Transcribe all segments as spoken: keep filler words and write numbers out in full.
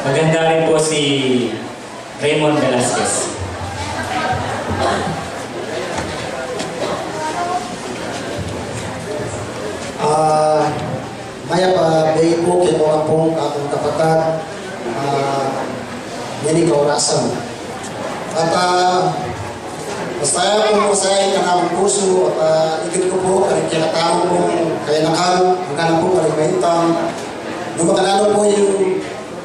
Maganda rin po si Raymond Velasquez. Ah, mayap a bie pu kekayu pung kakung kapatad, ah, ngeni kaorasan. At, ah, masaya pu, masaya ing kanakung pusu, at, ah, ikit ku pu karing kekatamung kayanakan, anggang pu karing maintang. Nung makananu pu ing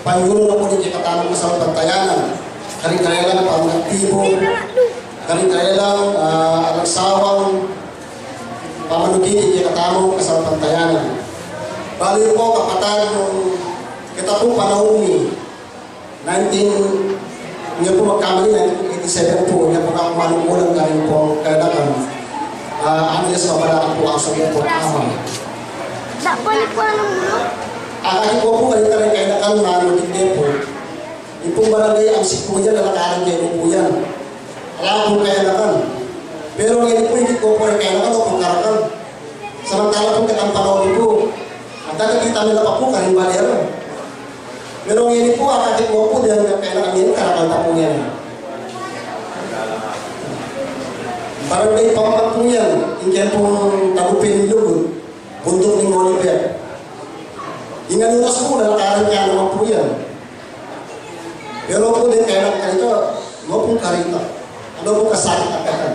panyulu na pu ning kekatamung kasalpantayanan, karing karelang pamangatibu, karing karelang, ah, alang sawang pamanuki king kekatamung kasalpantayanan. Balu yu pu, kapatad, nung keta pu panaun mi, nineteen, inya pu magkamali, nineteen eighty-seven pu, inya pu aku manungkulan karing pu kayanakan. Ah, Angeles, Mabalacat pu, Asunción pu, Ama. Akakit ku pu karing kayanakan, nanu dikit pu. Ing pung barangay amsik pu yan, lalakaran ke pu yan. Ala pung kayanakan. Pero ngeni pu, ikit ku pu karing kayanakan, o pung karakal. Samantala pu ketang panaun pu, antang kakita mi la pa pu karing bale. Pero ngeni pu, akakit ku pu, deng kayanakan ngeni, karakal ta pu ngeni. Barangay Pampat pu yan, ing kayang pung tagupi ning lugud, bunduk ning Oliver. Ing anunas pu, lalakaran ke naman pu yan. Pero pu deng kayanakan kanita, no pung karita. Ano pung kasakit a katan?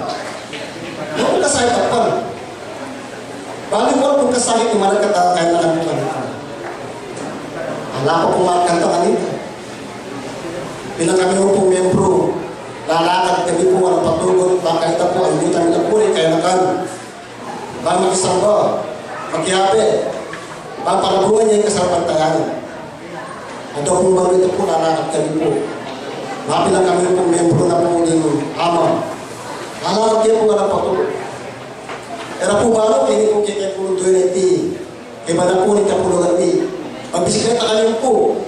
No pung kasakit a pan? Bali, no pung kasakit, imanan kata kayanakan kanita. Ala pa pung marka kanita. Bilang kami pung membru, lalakad kami pu, alang patugut, bang kanita pu, ayutan mi na pu ring kayanakan. Bang makisamba, makiabe, bang parabungan ya ing kasalpantayanan. Adwa pung balu ita pu, lalakad kami pu. Mabilang kami pung membru na pu ning Ama. Lalakad kami pu, alang patugut. E ra pu balu, keni pu kekayung twenty, kaibat na pu ning kapuluan mi. Magbisikleta kami pu.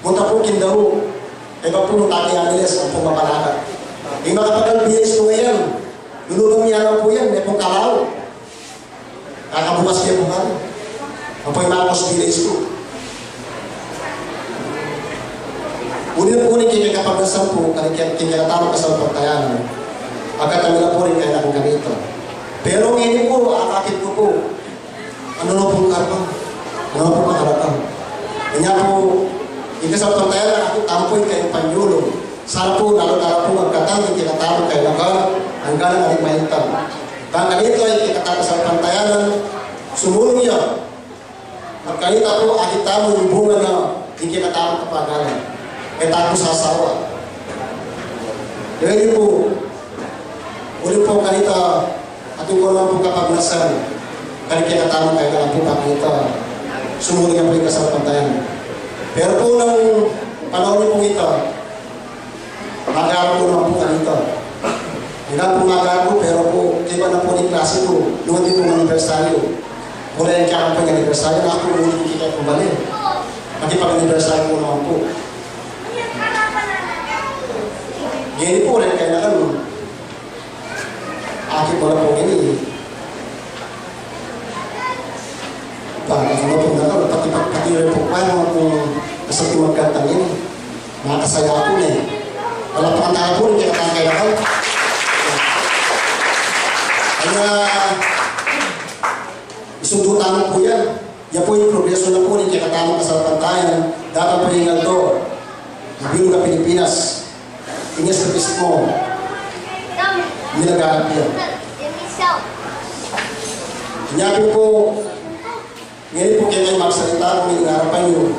Munta pu king Daru, e ba pu, munta king Angeles, ampong mapalakat. Ing makapagal bilis ku yan, lulubang mi alang pu yan, me pung kalaw. Kakabukas ke pu kan, ampo ing makos bilis ku. Uling pu ning kekapagnasan pu, karing kekatamung kasalpantayanan, agkatan mi la pu ring kayanakan kanita. Pero ngeni pu, akakit ku pu, Ano na pung karpa? Ano na pung karpa? Inya pu, ing kasalpantayanan, aku tampu ing kayang panyulu. Sana pu, lalu na la pu, agkatan ning kekatamung kayanakan, anggang king maintang. Bang kanita ing kekatamung kasalpantayanan, sumulung ya. At kanita pu, akit tamu ing bunga na ning kekatamung kapagalan. E tamu sasawa. Deni pu, uling pu kanita, atin ku naman pung kapagnasan, karing kekatamung kayanakan pu, bang kanita, sumulung ya pu ing kasalpantayanan. Pero pu nung panaun pu ita, magaru ku naman pu kanita. Ina pu, magaru ku, pero pu, kaibat na pu ning klase ku, nung atin pung anibersaryu. Mula yang kaya pu ing anibersaryu, na aku muli kekayung bale. Makipag-anibersaryu ku naman pu. Ngeni pu, ring kayanakan, akit mu la pu ngeni. Ba, ano pu, pati, pati rin pu, paano kung kasakit magkantang ini? Makasaya pu ne. Wala pa kanta pu, hindi ka kanta ya. Kaya, isundo tamu pu yan. Yan pu ing progreso na pu ning kekatamung kasalpantayanan, datang pa ing aldo, ing Bilog a Pilipinas, ing Espiritismo, milaganap ya. Inya pin pu, ngeni pu kekayu magsalita ku king arapan yu,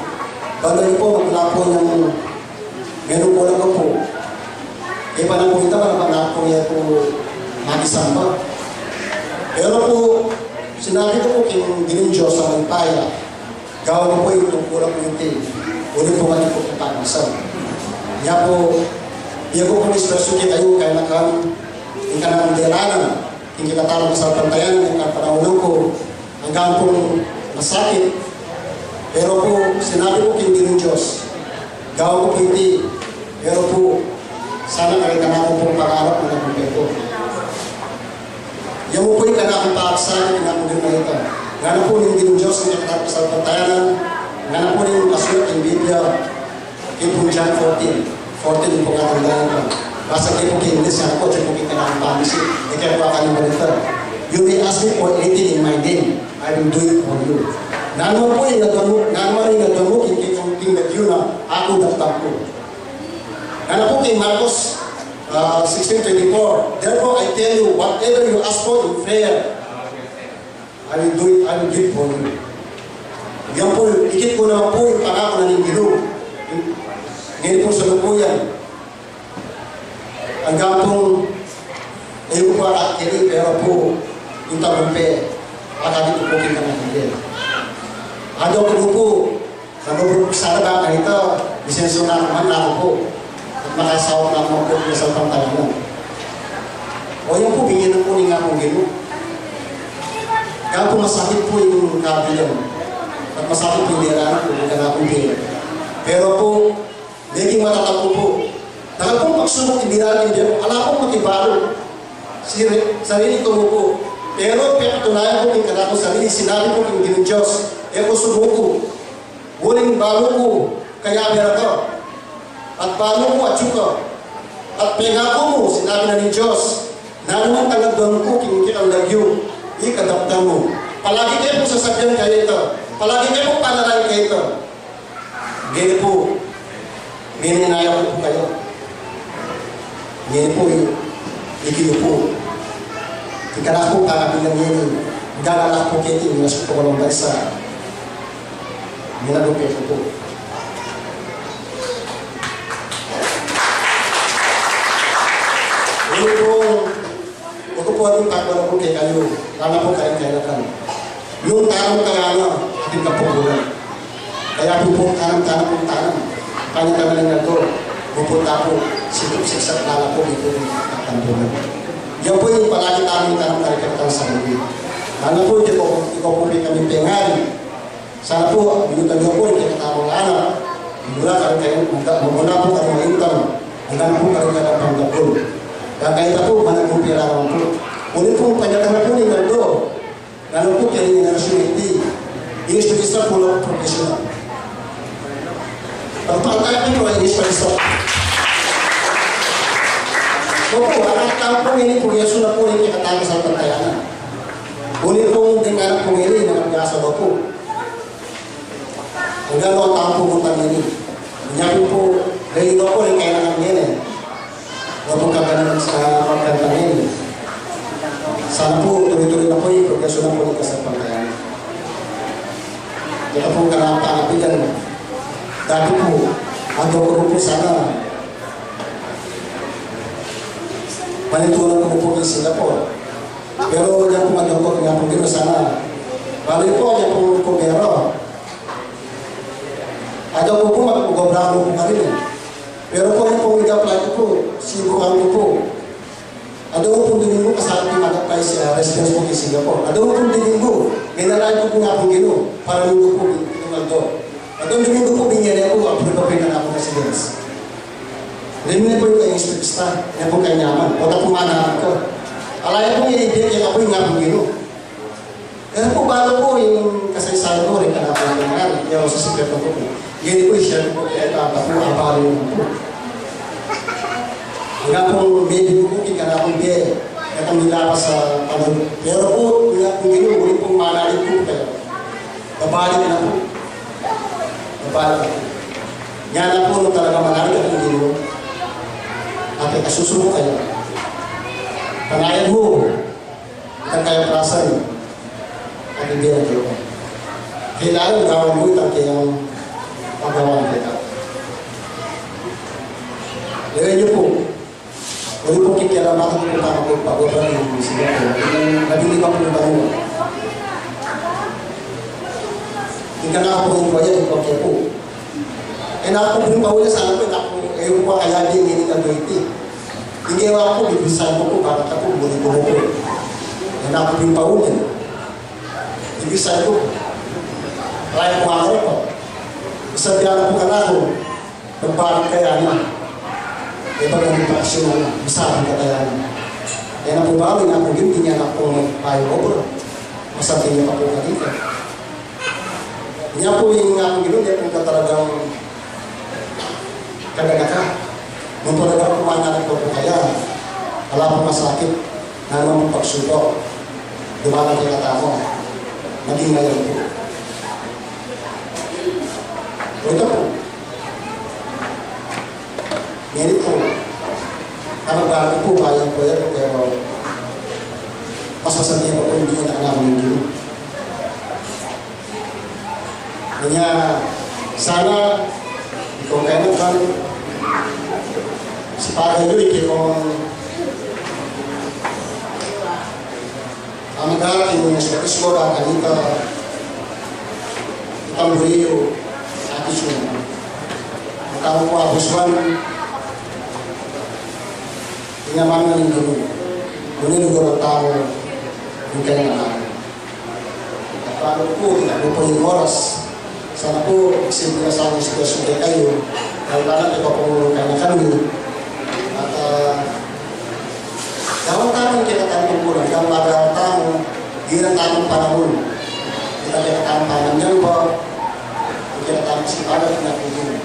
banda yu pu, maglapu yang Meron pu, alam ko pu. E pa na pu ita, wala pa na pu ya pu makisamba. Pero pu, sinabi ku pu king Ginung Dios a mayupaya, gawan ku pu ing tungkulan ku iti, uling pu mati pu kapagnasan. Nya pu, ya ku pu express kekayu, kayanakan, ing kanandelanan, ing kekatamung kasalpantayanan, ing kapanaun ku, anggang pung masakit. Pero pu, sinabi ku king Ginung Dios, gawan ku pu iti, pero pu, sana karing kanaku pung pangarap managmampo. Ya mu pu ing kanakung pagsakit, kanakung ginamit. Ngana pu ning Ginung Dios, ing kekatamung kasalpantayanan, ngana pu ning masulat king Biblia, Kaya pung John fourteen, fourteen pung atin lain pa. Basa ke pung English, aku, atiu pung kekang Spanish, e ke pa kalimutan. "You may ask me for anything in my name, I will do it for you." Nanu man pu ing aduan mu, nanu man ing aduan mu king, king, king lagyu na, aku daptan ku. Nanu pu king Marcos, ah, sixteen twenty-four, "Therefore I tell you, whatever you ask for in prayer, I will do it, I will give for you." Yan pu, ikit ku naman pu ing pangaku na ning Ginu. Ngeni pu sa lukuyan. Anggang pu, e ku pa akakit, pero pu, ing tagumpay, akakit ku pu king kekang Ginu. Atiu ku pu, Nanu pu sana ba kanita, misenso na man aku pu. At makasaup na man pu, misalpantaya na. O yan pu, bingin na pu ning Apung Ginu. Kaya pu masakit pu ing kabilan. At masakit pu ing diranan ku, ing kanaku pu. Pero pu, meging matatag ku pu. Dakal pung pagsubuk ing diranan king bie ku, ala kung makibalu. Siri-, sarili ku pu. Pero pepatunayan ku king kanaku sarili, sinabi ku king Ginung Dios, e ku sumuku. Uling balu ku, kayabe ra ka. At balu ku, atiu ka. At pengaku mu, sinabi na ning Dios, nanu man ing aduan mu king kekang lagyu, ika daptan mu. Palagi ke pung sasabian kayeta. Palagi ke pung panalangin kayeta. Ngeni pu, ngeni nayap ku pu kekayu. Ngeni pu, ikit yu pu. Ing kanaku pung pangabilan ngeni, gagalak ku keti, minas ku pu kalumban sa. Minagupe ku pu. Ngeni pu, oku pu atin pagbalu ku kekayu, lala pu karing kayanakan. Nung tanam ka ngana, atin kapupunan. Kaya pu pu, tanam, tanam pu, tanam. Panya tanam ning aldo, puput ta pu, situp siksak lala pu, pu, pu, katampunan. Yan pu ing palagi tamung tanam karing kekatang sarili. Lala pu, iti ku, iti ku pu pi kami pengari. Sana pu, minutan yu pu ing kekatamung anak. Mula karing kayang, mula, mula pu karing maintang, anggang pu karing kayang pangdakul. Kaya kayta pu, managumpi la naman pu. Uli pu, panyatang na pu ning aldo. Lalu pu, kaya ning henerasyon iti, ing Espiritu Santo pu la professional. Pagpatay pu, ing Espiritu Santo. Opu, anak tau pu, ini pu, Yesu na pu, ini kekatang kasalpantayanan. Uli pu, ding anak pu, ini, mga biasa pu. Anggang no tampu mu tang ini. Inya pu, rei no pu ring kayabe ngeni. No pu kaganakan sa pagkanta ngeni. Sana pu, tuloy-tuloy na pu ing progreso na pu ning kasalpantayanan. Ita pu kanaku panapitan. Dati pu, aduan ku pu sana. Manitunan ku pu king Singapore. Pero aduan ku, aduan ku, aduan ku pu sana. Bale pu, aduan ku pu, pu meron. Aduan ku pu, mag-obra ku pu karin e. Pero pu, pu, mag-apply ku pu, sibukan ku pu. Aduan ku pung Domingo, kasali ku mag-apply sa residence ku king Singapore. Aduan ku pung Domingo, menalangin ku pu king Apung Ginu, para Linggo pu, ing aldo. Aduang Domingo pu, bingin ne ku, approve, approve na pu ing residence. Rin ne pu ing kayang Espiritu Santo, ne pu ing kayang nyaman, o ta pu manaman ka. Ala ya pu, ing ibie ke kapu ing Apung Ginu. Kaya pu, balu ku ing kasaysayan ku, ring kanaku pu, ing kanaku, ya, o, sikretu ku pu. Ngeni pu, i-share ku pu kekayu't pu, abalu yu pu. Anggang pu, maybe pu, ing kanaku pu, ya kami lapas sa panu-, pero pu, ing Apung Ginu, uli pu, manalig ku kekayu. Babalik na pu. Babalik na pu. Nyana pu, nung talagang manalig ka king Ginu, at ikasusubu kaya, panayan mu itang kayang prasan at ibie na keka. Kailangan gawan mu itang kayang pagawan keka. Lawen yu pu. Uli pu, king kekatamung panaun, pag-obra ning Singapore, ing labing lima pung banua. Ing kanaku pung kuwaya, ing kuwaya pu. E na ku pin pauli, sana pu, e na ku, e ku pa kaya di ngeni ka duty. Ing gewa ku, bibisan ku pu, bakit aku, muli ku pu. E na ku pin pauli. Bibisan ku. Lain ku, ano pa. Sabi ku kanaku, Magbalik kaya na. E, pag naging bakasyon na, masabi ka kaya na. E na pu ba, e na pu, ginti niya na pu, payo ko pu. Masabi niya pa pu kanita. Niya pu, ing Apung Ginu, niya pu ka talagang Kaganaka, nung talaga kumain na ng kaya, ala pung masakit, na naman pung pagsubok, dumating kekatamu, maging ngayon po. Ito po. Ngayon po, ano ba ito po, kaya po yan, pero mas masarap niya pa po, hindi na kailangan ng Diyos. Kaya, sana, ikaw kaya naman, si Pagay Luis, kaya kung ang darating sa Pasko, kanita, itang buriyo, at isun. Ang tao po, abuswan, inaman na ninyo. Ngunit lugar ang tao, yung kaya naman. At paano po, tinakbo po yung oras. Sana po, simple na sana yung sitwasyon kay kayo. Dahil wala na, ikaw po, kaya na kami. At, ah, dapat tamang kita tamang kulang. Kaya wala tamang, di na tamang panahon. Kita kita tamang panahon yan po. Kita tamang sipagan na po yun.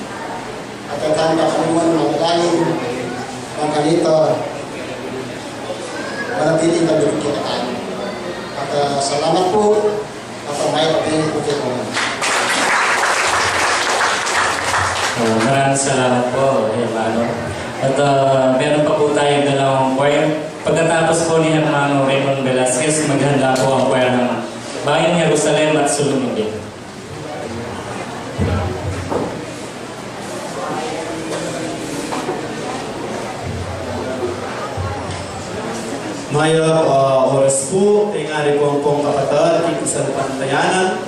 At ang kanta kami man, manalangin, ang kanita, manatiling tabi kita tayo. At, ah, salamat po. At ang may papili po kayo. Ah, maraming salamat po, Hermano. At, ah, meron pa po tayong dalawang choir. Pagkatapos po ni Hermano Raymond Velasquez, maghanda po ang choir ng Bayan Jerusalem at Sulungibin. Mayap a oras pu, pengari kong pung kapatad, king kasalpantayanan.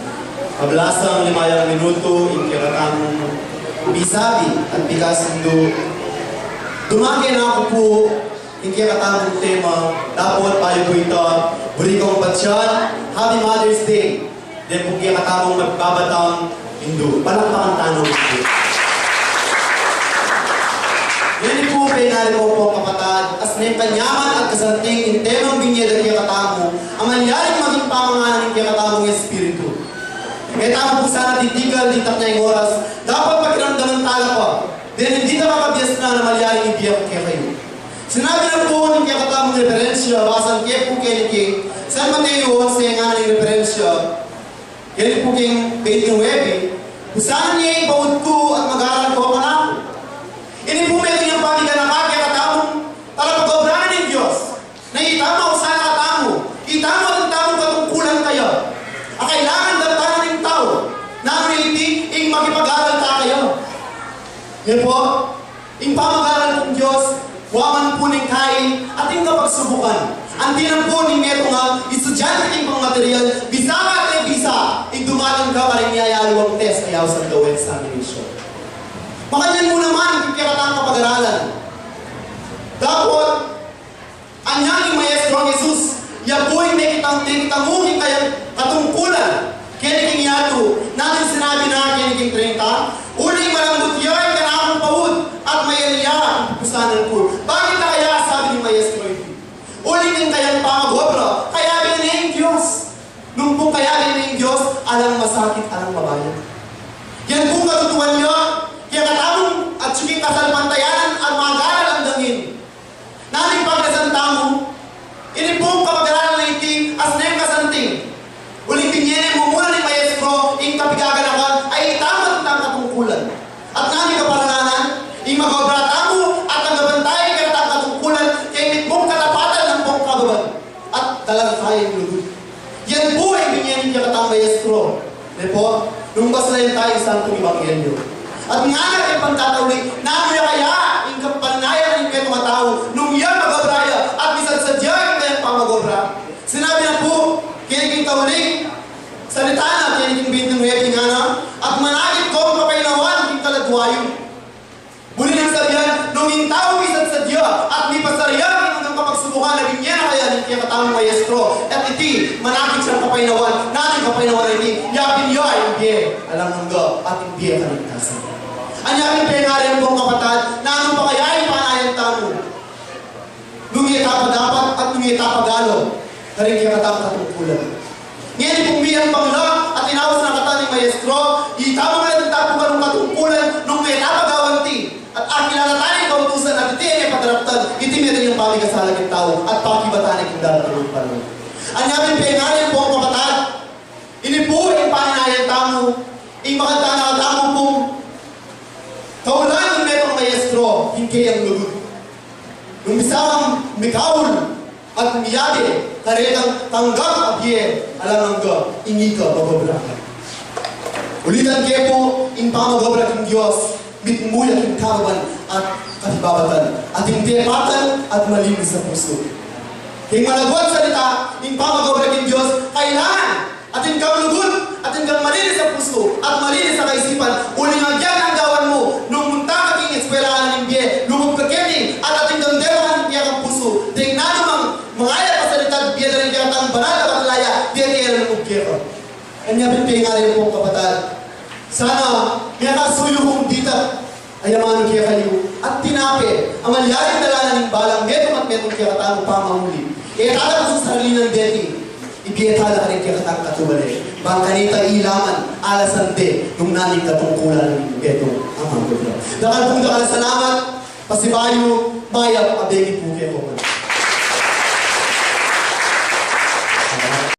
Ablasang limayang minutu ing kekatamung misabi at bikas indu. Dumake na ku pu ing kekatamung tema, dapot bayu pu ita, buri kong patsyad, Happy Mother's Day. Deng pu kekatamung magbabatang indu. Palakpakan tana pu. Ngeni pu, pengari kong pung kapatad, as neng kanyaman at kasanting ing temang binye da kekatamu, a malyaring maging pamanganan ning kekatamung espiritu. Kaya tamu pu sana titikal, ditak nya ing oras, dapat pakiramdaman tala pa. Deng ing ditak a kabiasnan a malyaring ibie ku kekayu. Sinabi na pu ning kekatamung referensya, basan ke pu keni king San Mateo onse, ngana ning referensya, keni pu king twenty-nine, pusanan ye ing paut ku at mag-aral kayu kanaku. Ini pu metung yang pamiganaka kekatamung talapagobra ning Dios, na itamu sana katamu, itamu at ing tamung katungkulan kaya a kailangan daptan ning tau, nanu na iti ing makipag-aral ta kaya. Ini pu, ing pamag-aral ning Dios, wa man pu ning kain at ing kapagsubukan. Anti na pu ning metung a estudyante king pangmaterial, bisa ka at e bisa, ing dumatung ka para ing miyayalu a test, a yaus a daw examination. Makanyan mu naman ing kekatamung kapag-aralan. Dapot, anya ning Maestro Jesus, ya pu ing mekitang, mekitamu king kayang katungkulan keni king yatu, nanu ing sinabi na keni king treinta, uling malambut ya ing kanakung paut at mayali ya ing pupusanan ku. Bakit na kaya sabi ning Maestro iti? Uling ing kayang pamag-obra, kayabe ne ning Dios. Nung pu kayabe ne ning Dios, alang masakit, alang mabayag. Yan pu ing katutuan ya, kekatamung atyu king kasalpantayanan at mag-aral a dangin. Nanu ing paglasan tamu? Ini pung kapag-aralan a iti, as neng kasanting. Uling binye ne mumuna ning Maestro ing kapigaganakan a itamu at ing katungkulan. At nanu ing kaparanganan? Ing mag-obra tamu at tagabantay king katungkulan, king mitmung katapatan ampong kababan at talagakayang lugud. Yan pu ing binye ning kekatamung Maestro. Ne pu, nung basahin ta ing Santo Ebanghelyo. At ngana king pantatauli, nanu ya kaya ing kapananayan ning metung a tau nung ya mag-obra ya at misadsadya ing kayang pamag-obra? Sinabi na pu keni king tauling salita na, keni king twenty-nine, ngana, at manakit kong kapainawan king kaladwa yu. Buri nang sabian, nung ing tau misadsadya at mipasarya king anggang kapagsubukan a binye na kaya ning kekatamung Maestro, at iti, manakit yang kapainawan, nanu ing kapainawan a iti, yapin ya ing bie alang angga at ing bie kaligtasan. Anya pu, pengari kong kapatad, nanu pa kaya ing panayan tamu nung e ta padapat at nung e ta pagalu karing kekatamung katungkulan? Ngeni pung miyambang la at inaus na kata ning Maestro, itamu man at ing tamu karong katungkulan nung e ta pagawan ti at king keyang lugud. Nung bisa kang mikaul at miyabe, karetang tanggap a bie alang angga, ing ika magobra. Ulitan ke pu, ing pamagobra king Dios, mitmu ya king kaban at katibabatan, ating tepatan at malinis a pusu. King malaguang salita, ing pamagobra king Dios, kailangan atin kang lugud, atin kang malinis a pusu, at malinis a kaisipan. Uling agyan, gawan mu, nung munta ka king eskwelahan ning bie, lugud ka keti, at atin kang dema king kekang pusu. Deng nanu mang mangayap a salita, bie da ring kekatang banal a patlaya, bie kaya lugud keka. Anya pin pengari pung kapatad. Sana, mekasuyu kung ditak a amanu kekayu, at tinape a malyaring dalanan ning balang metung at metung kekatamu pamauli. E tala ku sa sarili nang deti, ibie tala karing kekatang katubale. Bang kanita ilaman, alasan de, nung nanu ing katungkulan ning metung a mangkudra. Dakal pung dakal a salamat, pasibayu, mayap a begi pu kekongan.